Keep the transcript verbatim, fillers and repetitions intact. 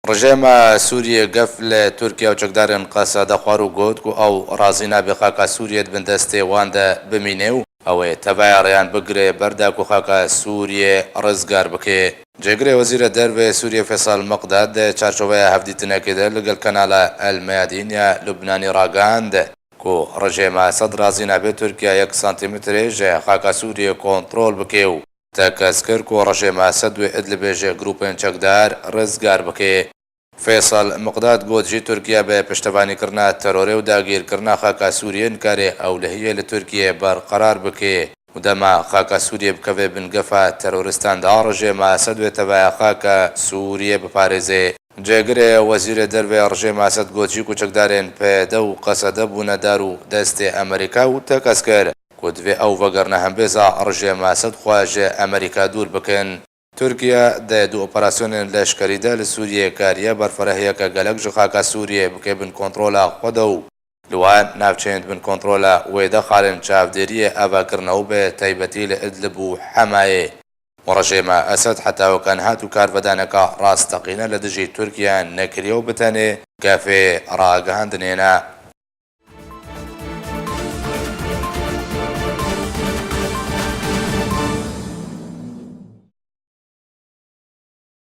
Rejêma Sûriyê gef li Tirkiye û çekdarên Qesede xwar û got ku ew razî nabe xaka Sûriyê di bin destê wan de bimîne û ew ê tevaya rêyan bigire ber de ku xaka Sûriyê rizgar bike. Cêgirê Wezîrê Derve Sûriyê Feysal Miqdad di çarçoveya hevdîtinekê de li gel kanala El Meyadîn ya Lubnanî ragihand ku rejêma Esed razî nabe Tirkiye yek santîmetrê ji xaka Sûriyê kontrol bike û tekez kir ku rejêma Esed wê Idlibê ji grûpên çekdar rizgar bike. Feysal Miqdad got jî Tirkiye bi piştevanîkirina terorê û dagîrkirina xaka Sûriyê nikare ewlehiyê li Tirkiyê berqerar bike û dema xaka Sûriyê bikeve bin gefa terorîstan de rejêma Esed wê tevaya xaka Sûriyê biparêze. Cêgirê Wezîrê Derve rejêma Esed got jî ku çekdarên P Y D û Qesede bûne dar û destê Amerîka û tekez kir ku divê ew vegerine hembêza rejêma Esed xwe ji Amerîka dûr bikin. Tirkiye di du operasyonên leşkerî de li Sûriyê kariye berfirehiyeke gelek ji xaka Sûriyê bike bin kontrola xwe de û li wan navçeyên bin kontrola wê de xalên çavdêriyê ava kirine û bi taybetî li Idlib û Hemayê. Û rejêma Esed heta weke niha tu karvedaneka rasteqîne li dijî Tirkiye nekiriye û bi tenê gefê ragihandinê ne.